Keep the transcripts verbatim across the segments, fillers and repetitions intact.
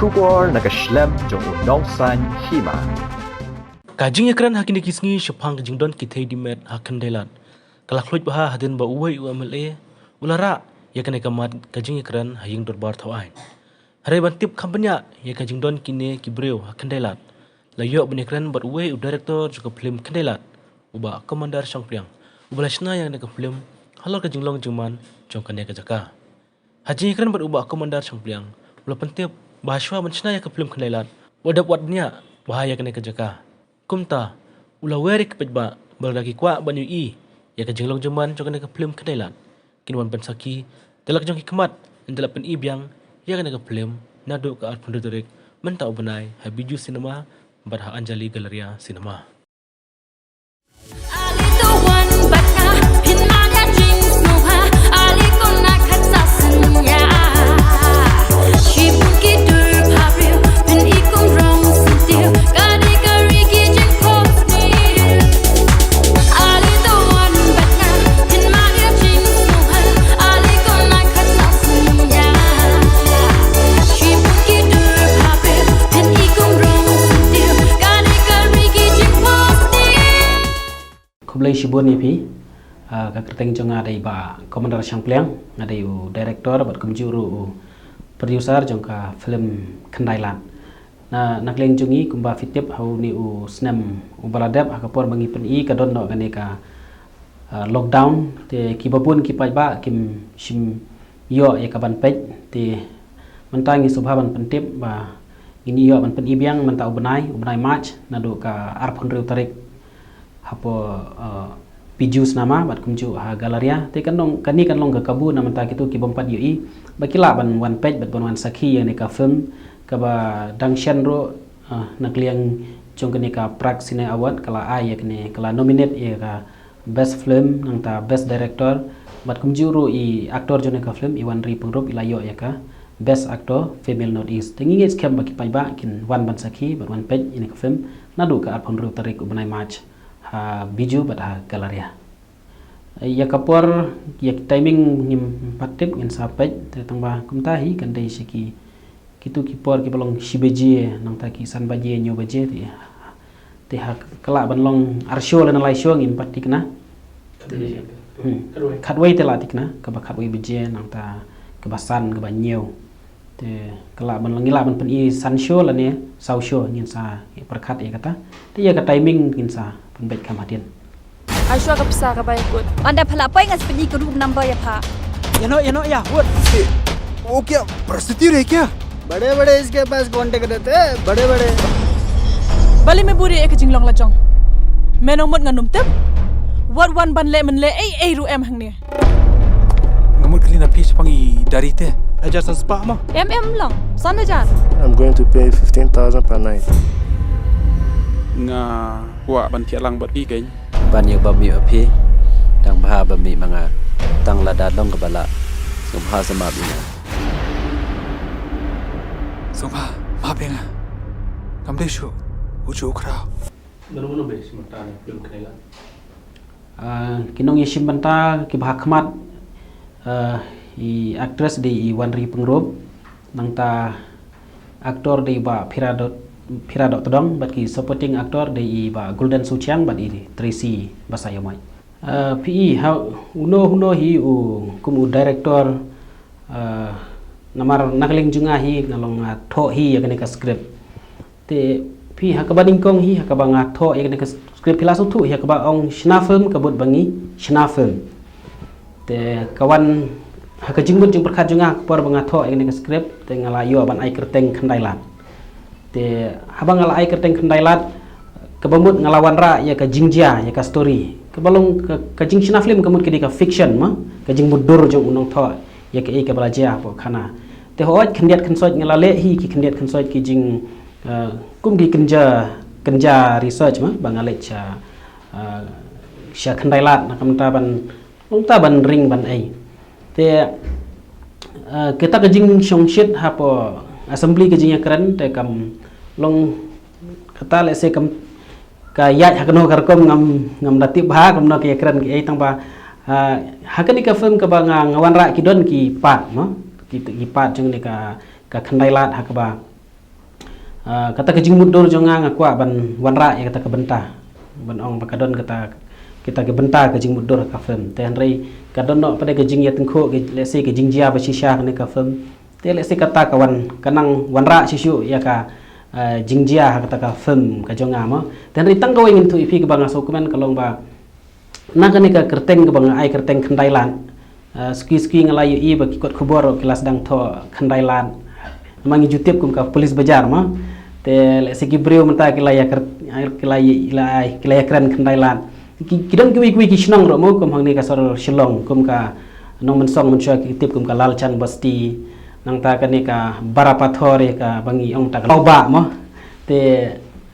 Khubor na ka shlem jong u Nongsaiñ Hima. Ka jingïakren ha kine ki sngi shaphang ka jingdon ki thei dimet ha Khyndailad ka la khluit bha hadien ba uwei u M L A u la rah ïa kane ka mat ka jingïakren ha ïing dorbar thaw aiñ. Hynrei ban tip kham bniah ïa ka jingdon kine ki briew ha Khyndailad, la ïoh ban ïakren bad uwei u director jong ka film Khyndailad, u Bah Commander Shangpliang, uba la shna ïa kane ka film halor ka jinglong jingman jong kane ka jaka. Ha jingïakren bad u Bah Commander Shangpliang, u la pyntip ba shuwa ban shna ïa ka film Khyndailad, u la dep wad bniah bha ïa kane ka jaka. Kumta u la wer ïa ki paidbah ba lada ki kwah ban ïohi ïa ka jinglong jingman jong kane ka film Khyndailad, kin wan ban sakhi da la ka jong ki khmat, ynda la pyni biang ïa kane ka film naduh ka arphew hynriew tarik mynta u bnai ha Bijou Cinema bad ha Anjali Galleria Cinema. Khublei shibun ïa phi. Ah, ka kyrteng jong nga dei Bah Commander Shangpliang, nga dei u director bad kumjuh ruh u producer jong ka film Khyndailad. Na, na ka liang jong ngi kumba phi tip ha une u snem uba la dep, ha ka por ba ngi pyni ka don noh kane ka, ah, lockdown, te kiba bun ki paidbah kim shym ïoh ïa ka ban peit, te mynta ngi sngewbha ban pyntip ba ngin ïoh ban pyni biang mynta u bnai, u bnai March, naduh ka arphew hynriew tarik hapoh, eh, Bijou Cinema bad kumjuh ha Galleria. Te kan long, kane kan long ka kabu na mynta kito ki bym pat ïohi ba ki lah ban wan peit bad ban wan sakhi ïa kane ka film kaba dang shen ruh, eh, na ka liang jong kane ka Prague Cine Award ka la ai ïa kane, ka la nominate ïa ka Best Film, nangta Best Director, bad kumjuh ruh i actor jong kane ka film, i Wanri Pyngrope, i la ïoh ïa ka Best Actor Female North East. Te ngi ngeit skhem ba ki paidbah kin wan ban sakhi bad wan peit ïa kane ka film naduh ka arphew hynriew tarik u bnai March ha Bijou bad ha Galleria. Ïa ka por, ïa ka timing ngim pat tip, ngin sa peit, te tang ba kumta hi kan dei sha ki, kito ki por kiba long shi baje, nangta ki san baje, hynñiew baje, te, te ha ka lah ban long ar show lane lai show ngim pat thikna. Hmm. Khatwei te la thikna, kaba khatwei baje, nangta kaba san, kaba hynñiew. Te ka lah ban, ngi lah ban pyni san show lane saw show, ngin sa pyrkhat ïa kata. Te ïa ka timing ngin sa pynbeit kham hadien. Ai shuwa ka pisa kaba ïa kut. Ynda pha la poi ngan sa pyni ka room number ïa pha. Ïa noh, ïa noh, ïa, wut. वो क्या, prostitute है क्या? बड़े बड़े इसके पास कॉन्ट्रैक्ट रहते हैं, बड़े बड़े। Balei me buhrieh ïa ka jinglong la jong? Me nongmut ngan ym tip. Wat wan ban leh mynleh ei ei ruh em hangne. Nga mut kylli na phi shaphang i dari te. Hajar san spah mo? Em em lang, san hajar. I'm going to pay fifteen thousand per night. Nga kwah ban thiah lang bad phi keiñ. Ban ïoh bam ïoh phi. Dang bha bam ïoh ma nga. Tang lada long kaba lah. Sngewbha sa map ïa nga. Sngewbha map ïa nga. Ngam dei shuh. U shu u khraw. Mano mano ba ïashim bynta na film Khyndailad? Ah, ki nongïashim bynta kiba ha khmat, ah, i actress dei i Wanri Pyngrope, nangta actor dei i Bah Phira Doh, Phira Dohtdong, bad ki supporting actor dei i Bah Golden Suchiang bad i Tracy Basaiawmoit. Ah, phi i ha uno uno hi u kum u director, ah, namar na ka liang jong nga hi nga long nga thoh hi ïa kane ka script. Te phi ha kaba nyngkong hi, ha kaba nga thoh ïa kane ka script, phi la sngewthuh hi ha kaba ong shna film ka mut ba ngi shna film. Te ka wan ha ka jingmut jingpyrkhat jong nga ha ka por ba nga thoh ïa kane ka script, te nga la ïoh ban ai kyrteng Khyndailad. Te haba nga la ai kyrteng Khyndailad, kaba mut nga la wanrah ïa ka jingjia, ïa ka story. Kaba long ka, ka jingshna film ka mut ka dei ka fiction mo, ka jingmutdur jong u nongthoh ïa kaei kaba la jia hapoh khana. Te hooid khyndiat khynsoit nga la leh hi, ki khyndiat khynsoit ki jing, eh, kum ki kynja, kynja research mo, ba nga leit sha, eh, sha Khyndailad na ka bynta ban, nangta ban ring ban ei. Te, eh, kata ka jingshongshit hapoh assembly ka jingïakren te kam long kata, lehse kam ka ïaid ha kano ka rukom ngam, ngam da tip bha kumno ka ïakren kaei, tang ba, eh, ha kane ka film kaba nga, nga wanrah ki don ki part mo, ki, ki part jong kane ka, ka Khyndailad ha kaba Ah, kata ka jingmutdur jong nga, nga kwah ban wanrah ïa kata ka bynta, ban ong ba ka don kata, kita ka bynta ka jingmutdur ka film. Te hynrei ka don noh pat ka jingïatyngkhuh, ka, lehse ka jingjia ba shisha kane ka film. Te lehse kata ka wan, ka nang wanrah shisha ïa ka, ah, jingjia ha kata ka film ka jong nga mo. Te hynrei tang kawei ngin ïathuh ïa phi kaba nga sngewkmen ka long ba na kane ka kyrteng kaba nga ai kyrteng Khyndai Lad. Ah, suki suki nga la ïohi ba ki kot khubor ki la sdang thoh Khyndai Lad. Namar ngi ju tip kum ka police bazaar mo. Te lehse ki briew mynta ki la ïa kyr-, ki la ïa, ki la ïa kren Khyndai Lad. Ki, ki don kiwei kiwei ki shnong ruh mo, kum hangne ka sor Shillong, kum ka Nongmynsong mynshuwa ki tip kum ka Lalchand Basti. Nangta kane ka Barapathor ïa kaba ngi ong ta ka Lawbah mo. Te,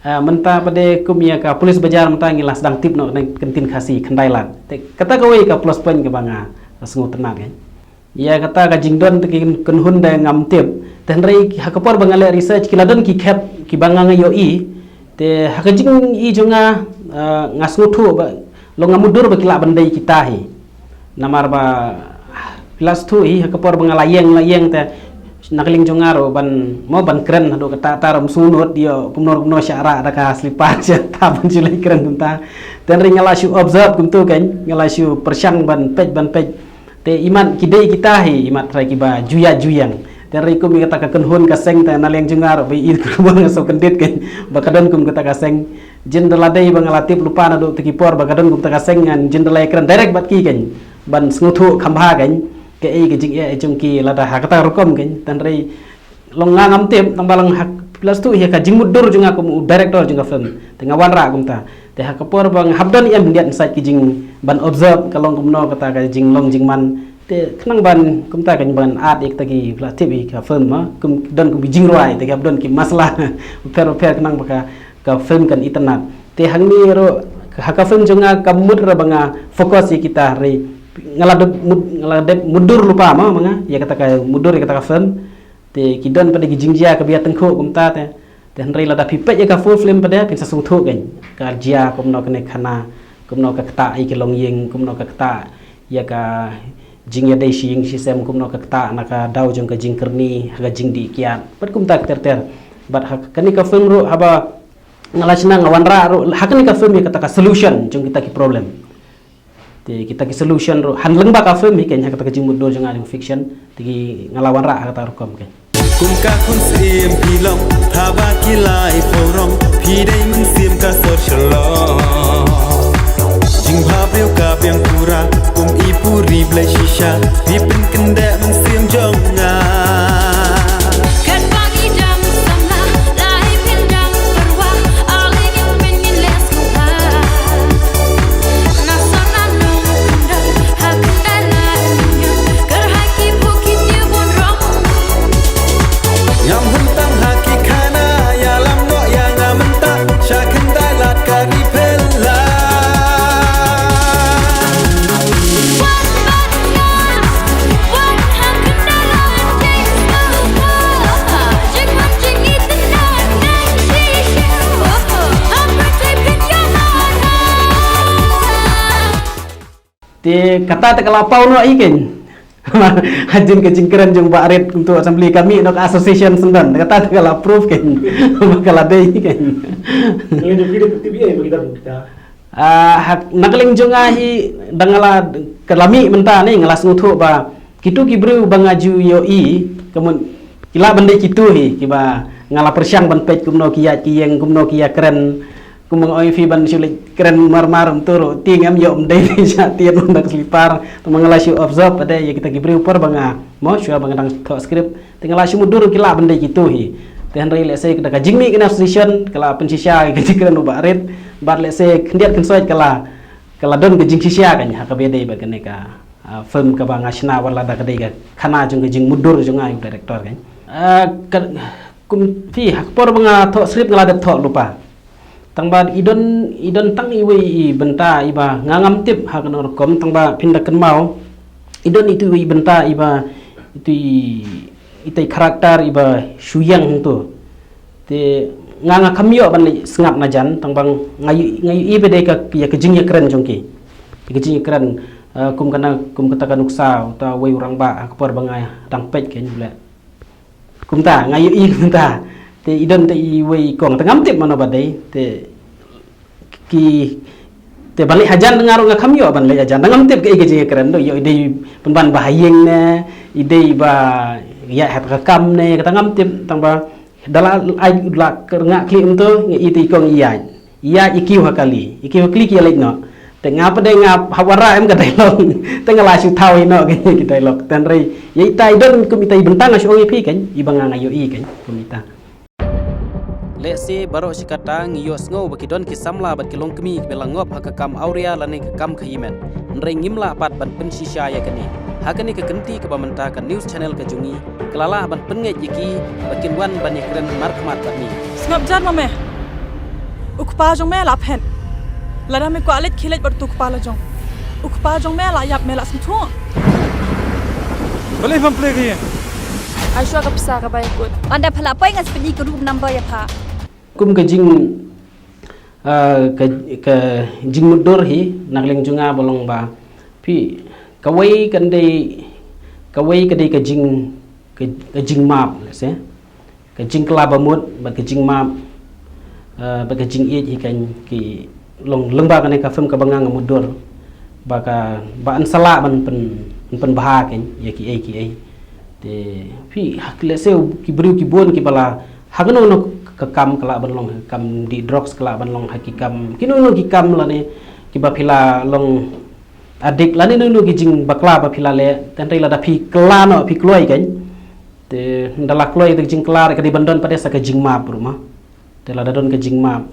ah, mynta pat kum ïa ka police bazaar mynta ngi la sdang tip noh ka ktien Khasi Khyndai Lad. Te kata kawei ka plus point kaba nga sngewtynnat kan. Ïa kata ka jingdon te ki kynhun de ngam tip. Te hynrei ha ka por ba nga leh research ki la don ki khep kiba nga nga ïohi. Te ha ka jingïohi jong nga, ah, nga sngewthuh ba long nga mutdur ba ki lah ban dei kita hi. Namar ba phi la sngewthuh hi ha ka por ba nga la ïeng la ïeng te na ka liang jong nga ruh ban mo ban kren haduh katta katta ruh ym sngewnud ïoh kumno kumno sha rah da ka slipar sha ta ban shu leit kren kumta. Te hynrei nga la shu observe kumtu kan, nga la shu pyrshang ban peit ban peit. Te imat ki dei kita hi, imat trai kiba ju ïaid ju ïeng. Te hynrei kum ïa kata ka kynhun ka seng te na liang jong nga ruh ba i kumba nga sngewkyndit kan ba ka don kum kata ka seng. Jin da la dei ba nga la tip lypa naduh ta ki por ba ka don kum kata ka seng ngan jin da la ïakren direct bad ki kan ban sngewthuh kham bha kan kaei ka jingeh jong ki lada ha kata ka rukom kan. Te hynrei long nga ngam tip tang ba long ha phi la sngewthuh hi ka jingmutdur jong nga kum u director jong ka film. Te nga wanrah kumta. Te ha ka por ba nga hap don em hyndiat hynsaid ki jing ban observe ka long kumno kata ka jinglong jingman. Te khnang ban kumta kan ban add ïa kata ki phi la tip hi ka film ma kum don kum ki jingrwai te ki hap don ki masala bapher bapher khnang ba ka, ka film kan itynnat. Te hangne ruh ha ka film jong nga ka mut ruh ba nga focus ïa kita hynrei nga la dep mut, nga la dep mutdur lypa ma, ma nga ïa kata ka mutdur ïa kata ka film. Te ki don pat ki jingjia kaba ïatyngkhuh kumta te. Te hynrei lada phi peit ïa ka full film pat phin sa sngewthuh kan ka jia kumno kane khana, kumno ka ktah ïa ki longïing, kumno ka ktah ïa ka jingïadei shi ïing shi sem, kumno ka ktah na ka daw jong ka jingkyrni ha ka jingdih kiad bad kumta ka ter ter. Bad ha kane ka film ruh haba nga la shna nga wanrah ruh ha kane ka film ïa kata ka solution jong kita ki problem. Te kita ki solution ruh han lyngba ka film hi kan ha kata ka jingmutdur jong nga jong fiction te ki nga la wanrah ha kata rukom kan. Kum ka khun siem phi long haba ki lai forum phi dei mynsiem ka sor shalom. Jingbha briew ka biang pura kum i puri blei shisha phi pynkyndeh mynsiem jong nga. Katba ngi dang samla lai phin dang pyrwa. Ngam hun tang ha ki khana ïalam noh ïa nga mynta sha Khyndai Lad ka ri phylla. Te kata te ka la paw noh i kein. Hajin ka jingkren jong Bah Rit kumtu assembly kami noh ka association sendon. Kata te ka la approve kein. Ka la dei kein. Ngi jong ki da P T B A bagi da kita. Ah, hak na ka liang jong nga hi da nga la ka la mih mynta ne nga la sngewthuh ba kitu ki briew ba nga ju ïohi ka mut ki lah ban dei kitu hi kiba nga la pyrshang ban peit kumno ki ïaid ki ïeng kumno ki ïakren. Kumba nga ong ïa phi ban shu leit kren mar mar kumtu ruh te ngam ïoh ym dei te sha tied ynda ka slipar. Te ma nga la shu observe pat ïa kita ki briew por ba nga mo shuwa ba nga dang thoh script te nga la shu mutdur ki lah ban dei kitu hi. Te hynrei lehse da ka jingmih kane session ka la pynshisha ka jingkren u Bah Rit bad lehse khyndiat khynsoit ka la, ka la don ka jingshisha kan ha kaba ïadei bad kane ka, ah, film kaba nga shna wat la da ka dei ka khana jong ka jingmutdur jong nga ïa u director kan. Ah, ka, kum phi ha ka por ba nga thoh script nga la dep thoh lypa. Tang ba i don, i don tang iwei i bynta iba nga ngam tip ha kano rukom tang ba phin da kynmaw. I don itu iwei i bynta iba itu i, itu i character iba shu ïeng hangtu. Te nga nga kam ïoh ban leit sngap na jan tang ba nga ïoh, nga ïohi ba dei ka ïa ka jingïakren jong ki. Ïa ka jingïakren, eh, kum kana, kum kata ka nuksa uta wei u rangbah ha ka por ba nga dang peit kein bad kumta nga ïohi kumta. Te i don te i wei i kong, te ngam tip mano ba dei, te ki, te ban leit hajan nga ruh nga kham ïoh ban leit hajan, ngam tip kaei ka jingïakren, ïoh i dei pynban ba ha ïing ne, i dei ba ïaid ha ka kam ne, kata ngam tip, tang ba da la ai la kyrngah khlieh mynta, nga i te i kong i ïaid. Ïaid i kiew ha kali, i kiew ha kali ki ïa leit noh. Te nga pat de nga hap wanrah em ka dialogue. Te nga la shu thaw ïa noh ki dialogue. Tang hynrei ïa ita i don kum ita i bynta nga shu ong ïa phi kan, i ba nga nga ïohi kan, kum ita. Lehse baroh shi katta ngi ïohsngew ba ki don ki samla bad ki longkmie kiba la ngop ha ka kam awria lane ka kam khie met. Hynrei ngim lah pat ban pynshisha ïa kane. Ha kane ka kynti kaba mynta ka news channel ka jong ngi ka la lah ban pynngeit ïa ki ba kin wan ban ïakren markhmat bad ngi. Sngap jar ma me. U kpa jong me la phet. Lada me kwah leit khie leit bad utu u kpa la jong. U kpa jong me la ïap, me la sngewthuh. Balei pham plie ka ïing? Ai shuwa ka pisa kaba ïakut. Ynda pha la poi nga sa pyni ka room number ïa pha. Kum ka jing, ah, ka, ka jingmutdur hi na ka liang jong nga ba long ba phi, kawei kan dei, kawei ka dei ka jing, ka, ka jingmap, lehse ka jingkylla ba mut bad ka jingmap, ah, bad ka jingïeit hi kan ki long lyngba kane ka film kaba nga nga mutdur ba ka, ba yn sa lah ban pyn, pynbha kan ïa kiei kiei. Te phi, ha, lehse ki briew ki bun kiba la ha kano kano ka kam, ka lah ban long ha ki kam dih drugs, ka lah ban long ha ki kam, kino kino ki kam lane kiba phi la long addict lane kino kino ki jingbakla ba phi la leh, tang hynrei lada phi kylla noh, phi kloi kan. Te ynda la kloi te ka jingkylla ka dei ban don pat de sa ka jingmap ruh ma. Te lada don ka jingmap,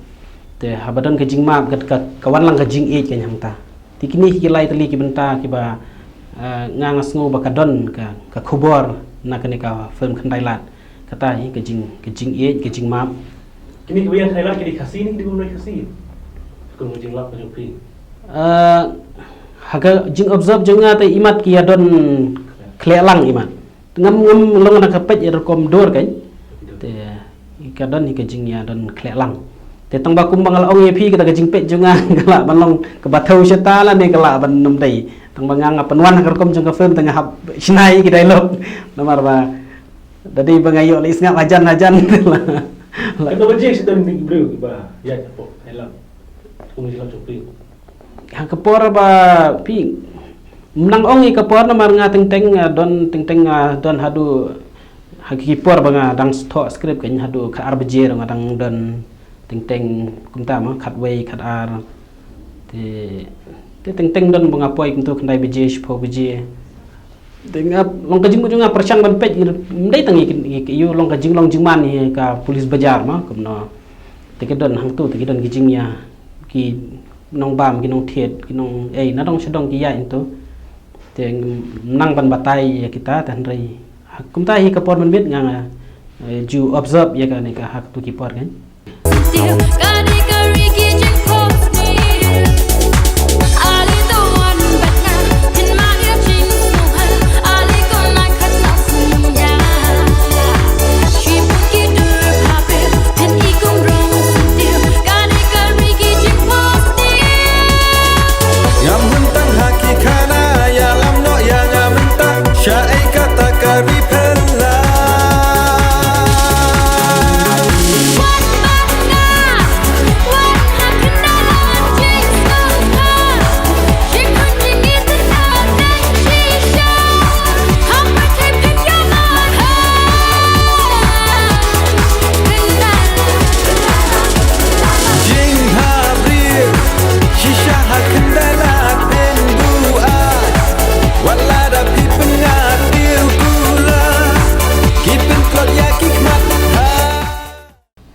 te haba don ka jingmap ka, ka, ka wan lang ka jingïeit kan hangta. Te kine ki lai tylli ki bynta kiba, eh, nga nga sngew ba ka don ka, ka khubor na kane ka film Khyndai Lad. Kata hi ka jing, ka jingïeit, ka jingmap. Kine kiba ïeng Thailand ki dei Khasi ne ki dei bym dei Khasi? Kum ka jinglap ka jong phi. Eh, ha ka jing observe jong nga te imat ki ïa don khleh lang imat. Ngam, ngam long na ka peit ïa rukom dur kan. Te ka don hi ka jing ïa don khleh lang. Te tang ba kum ba nga la ong ïa phi kata ka jingpeit jong nga ka lah ban long kaba thew shata lane ka lah ban ym dei. Tang ba nga nga pynwan ha ka rukom jong ka film te nga hap shna ïa ki dialogue. Namar ba da dei ba nga ïoh leit sngap hajan hajan. Kata ba jing shi don ki briew ba ïa ka pok Thailand. Kum ki la chok briew. Ha ka por ba phi, nang ong ïa ka por namar nga teng teng, ah, don teng teng, ah, don haduh ha ki por ba nga dang thoh script kan haduh khatar baje ruh nga dang don teng teng kumta ma, khatwei khatar. Te, te teng teng don ba nga poi kumta khyndai baje, shiphew baje. Te nga long ka jingmut jong nga pyrshang ban peit, ym dei tang ïa ki, ïa ki, ïa long ka jinglong jingman ïa ka police bajar ma, kumno. Te ki don hangtu, te ki don ki jingïa, ki nongbam, ki nongthied, ki nong, eh, na dong sha dong ki ïaid hangtu. Te nang ban batai ïa kita, te hynrei ha, kumta hi ka por mynmiet nga, eh, ju observe ïa kane ka ha katu ki por kan. Ngam hun tang ha ki khana, ïalam noh ïa nga mynta, shaei kata ka ri phylla. Jingpha briew shisha ha Khyndai Lad phin buaid. Wat la da phi pynngat diew kula, ki pyntlot ïa ki khmat ha.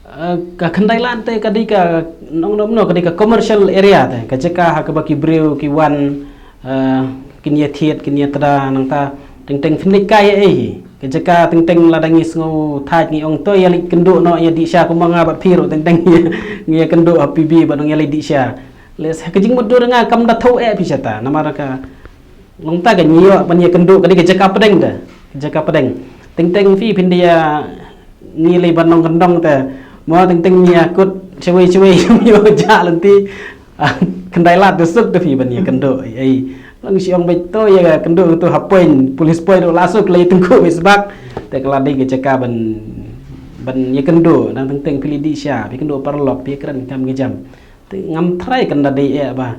Eh, ka Khyndai Lad te ka dei ka nong nong no ka dei ka commercial area te, ka jaka ha kaba ki briew ki wan, eh, kin ïa thied, kin ïa tda, nangta teng teng phin leit kai ei hi. Ka jaka teng teng lada ngi sngew thait ngi ong to ïa leit kynduh noh ïa dih sha, kumba nga bad phi ruh teng teng ngi ïa kynduh ha P B bad ong ïa leit dih sha. Lehse ka jingmutdur nga kam da thew eh phi shata, namar ka long ta ka ngi ïoh ban ïa kynduh, ka dei ka jaka pdeng te, ka jaka pdeng. Teng teng phi phin dei ïa ngi lei ban nong kyndong te. Mo teng teng ngi ïa kut shawei shawei ïoh jah lynti. Khyndai Lad te suk te phi ban ïa kynduh. Ei, lang shi ong beit to ïa kynduh to ha point, police point la suk lei tengku beit sbak. Te ka la dei ka jaka ban Ban ïakynduh, dang teng teng phi la dih sha, phi kynduh paralok, phi kren kam ki jam. Te ngam tharai kan da dei eh ba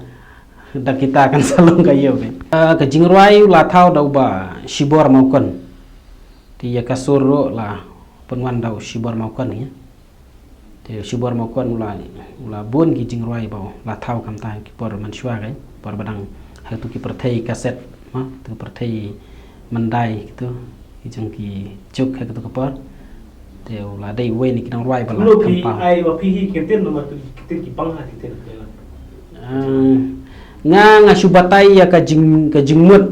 da kita kan sa long ka ïew kan. Ah, ka jingrwai u la thaw da u Bah Shibor Mawkon. Te ïa ka sur ruh la pynwan da u Shibor Mawkon ïa. Te u Shibor Mawkon u la, u la bun ki jingrwai ba u la thaw khamtam ki por mynshuwa kan. Por ba dang ha tu ki pyrthei kaset ma, tu pyrthei mandai kitu, ki jong ki juk ha tu ka por. Te u la dei uwei na ki nongrwai ba la. Kumno phi khamtam. Ai ba phi hi ki ktien namar tu ki ktien ki pang ha ki ktien ki la. Ah, nga, nga shu batai ïa ka jing, ka jingmut.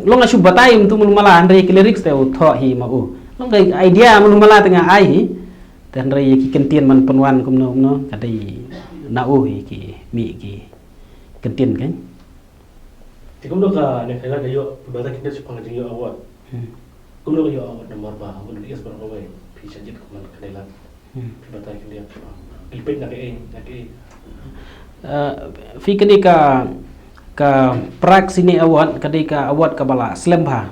Long nga shu batai mynta mulu mala, hynrei ki lyrics te u thoh hi ma u. Long ka idea mulu mala te nga ai hi. Te hynrei ïa ki ktien man pynwan kumno kumno ka dei na u hi ki mih ki ktien kan. Te kumno ka ne ka ïoh, phi batai ki ktien shaphang ka jingïoh award. Hmm. Kumno ka ïoh award namar ba u N S baroh kawei phi shah jied kum u khyndai lad. Hmm. Phi batai ki ktien shaphang, phi peit na kaei, na kaei. Ah, phi, kane ka, ka Prag Cine Award ka dei ka award kaba la slem bha.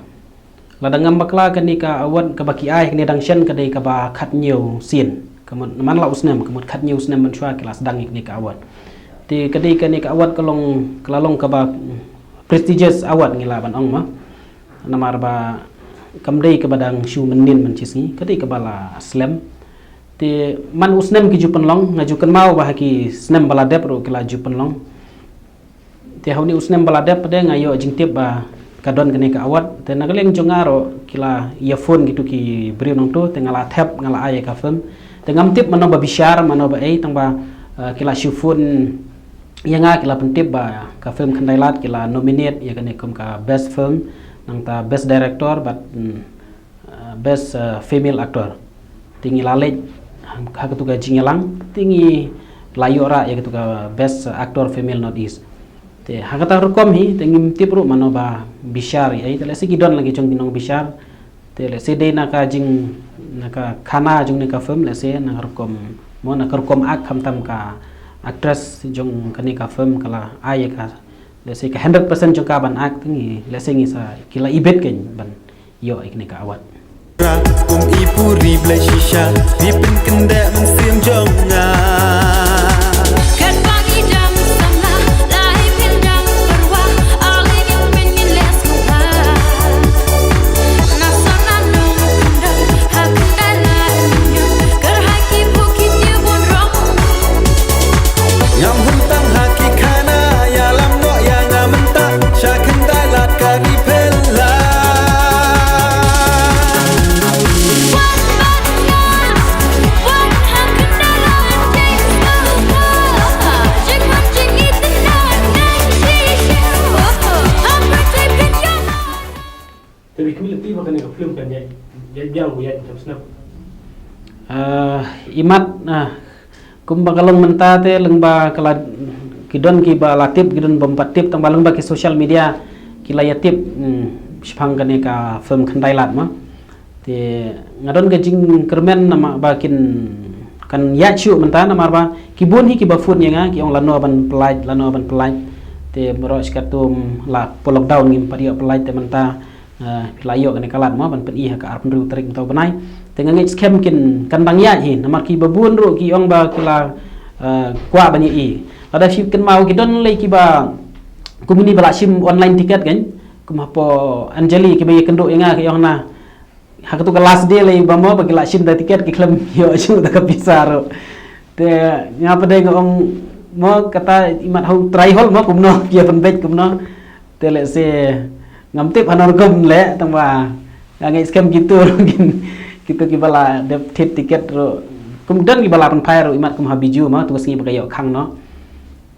Lada ngam bakla kane ka award kaba ki ai kane dang shen ka dei kaba khathynñiew sien. Ka mut man la u snem, ka mut khathynñiew snem mynshuwa ki la sdang ïa kane ka award. Te ka dei kane ka award ka long, ka la long kaba prestigious award ngi lah ban ong ma. Namar ba kam dei kaba dang shu mynnin mynshisngi, ka dei kaba la slem. Te man u snem ki ju pynlong, nga ju kynmaw ba ha ki snem ba la dep ruh ki la ju pynlong. Te ha une u snem ba la dep pat de nga ïoh jingtip ba ka don kane ka award. Te na ka liang jong nga ruh ki la ïa phone kitu ki briew nangtu, te nga la thep, nga la ai ïa ka film. Te ngam tip mano ba bishar, mano ba ei, tang ba, eh, ki la shu phone ïa nga, ki la pyntip ba ka film Khyndai Lad ki la nominate ïa kane kum ka best film, nangta best director bad, mm, uh, best, uh, female actor. Te ngi la leit ha katu ka jingïalang, te ngi la ïoh rah ïa katu ka best, uh, actor female North East. Te ha kata ka rukom hi te ngim tip ruh mano ba bishar ïa, te lehse ki don la ki jong ki nongbishar. Te lehse dei na ka jing, na ka khana jong kane ka film, lehse na ka rukom, mo, na ka rukom act khamtam ka actress jong kane ka film ka la ai ïa ka, lehse ka hundred percent jong ka ban act, te ngi, lehse ngi sa, ki la ibit kein ban ïoh ïa kane ka award. Kum i puri blei shisha, phi pynkyndeh mynsiem jong nga. Katba ngi dang samla, la i phin dang pyrwa, ale ngi pyn ngin leh sngewbha. Na samla nongkyndong, ha Khyndai Lad ngi, kyrhai ki bun ki tiew bun rong. Ngam hun tang ha ki khana, ïalam noh ïa nga mynta, sha Khyndai Lad ka ri phylla. Te phi khmih lynti ba kane ka film kan ïaid, ïaid biang, ïaid biang snem. Ah, imat, ah, kumba ka long mynta te lyngba ka la, ki don kiba la tip, ki don bym pat tip, tang ba lyngba ki social media ki la ïa tip, hmm, shaphang kane ka film Khyndai Lad ma. Te nga don ka jingkyrmen namar ba kin kan ïaid shuh mynta namar ba ki bun hi kiba phone ïa nga, ki ong lano ban pynlait, lano ban pynlait. Te baroh shi katta la poi lockdown ngim pat ïoh pynlait, te mynta, eh, la ïoh kane ka lad mo ban pyni ha ka arphew hynriew tarik mynta u bnai. Te nga ngeit skhem kin kan dang ïaid hi namar kiba bun ruh ki ong ba ki la, eh, kwah ban ïohi. Lada phi kynmaw ki don lei kiba kumne ba la shim online ticket kan, kum hapoh Anjali kiba ïakynduh ïa nga ki ong na ha katu ka last day lei ba mo ba ki la shim da ticket ki khlem ïoh shuh da ka pisa ruh. Te nga pat de nga ong mo kata imat ha u trai hall mo kumno ki ïa pynbeit kumno. Te lehse ngam tip hano rukom leh, tang ba nga ngeit skhem kitu ruh kin, kitu kiba la dep thied ticket ruh. Kum don kiba la pynphai ruh imat kum ha Bijou ma, tu ka sngi ba ka ïoh khang noh.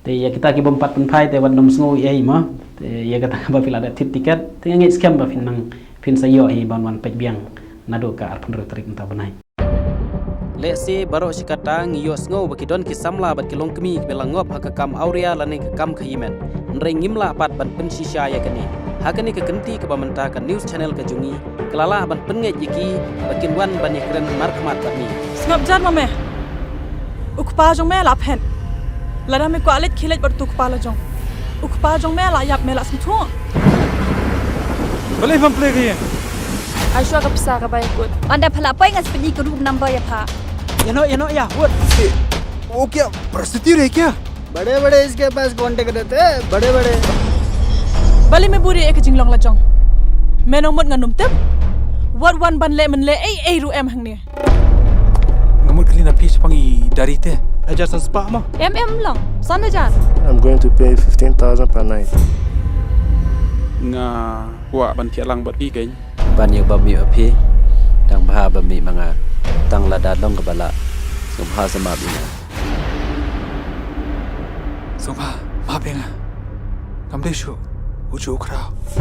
Te ïa kita ki bym pat pynphai te wat nym sngew ei mo. Te ïa kata ba phi la dep thied ticket te nga ngeit skhem ba phin nang, phin sa ïoh hi ban wan peit biang naduh ka arphew hynriew tarik mynta u bnai. Lehse baroh shi katta ngi ïohsngew ba ki don ki samla bad ki longkmie kiba la ngop ha ka kam awria lane ka kam khymen. Hynrei ngim lah pat ban pynshisha ïa kane. Ha kane ka kynti kaba mynta ka news channel ka jong ngi ka la lah ban pynngeit ïa ki ba kin wan ban ïakren markhmat bad ngi. Sngap jar ma me. U kpa jong me la phet. Lada me kwah leit khie leit bad utu u kpa la jong. U kpa jong me la ïap, me la sngewthuh. Balei pham plie ka ïing? Ai shuwa ka pisa kaba ïakut. Ynda pha lah poi ngan sa pyni ka room number ïa pha. Ïa noh, ïa noh, ïa, wait. वो क्या, प्रस्तुति रहे क्या? बड़े बड़े इसके पास कॉन्टैक्ट रहते हैं, बड़े बड़े। Balei me buhrieh ïa ka jinglong la jong? Me nang mut ngan ym tip? Wat wan ban leh mynleh ei ei ruh em hangne. Nga mut kylli na phi shaphang i dari te. Hajar san spah mo? Em em long, san hajar. I'm going to pay fifteen thousand per night. Nga kwah ban thiah lang bad phi keiñ. Ban ïa u bym mih ma phi, dang bha bym mih ma nga. Tang lada long kaba lah, sngewbha sa map ïa nga. Sngewbha map ïa nga. Ngam dei shuh u juh u khraw.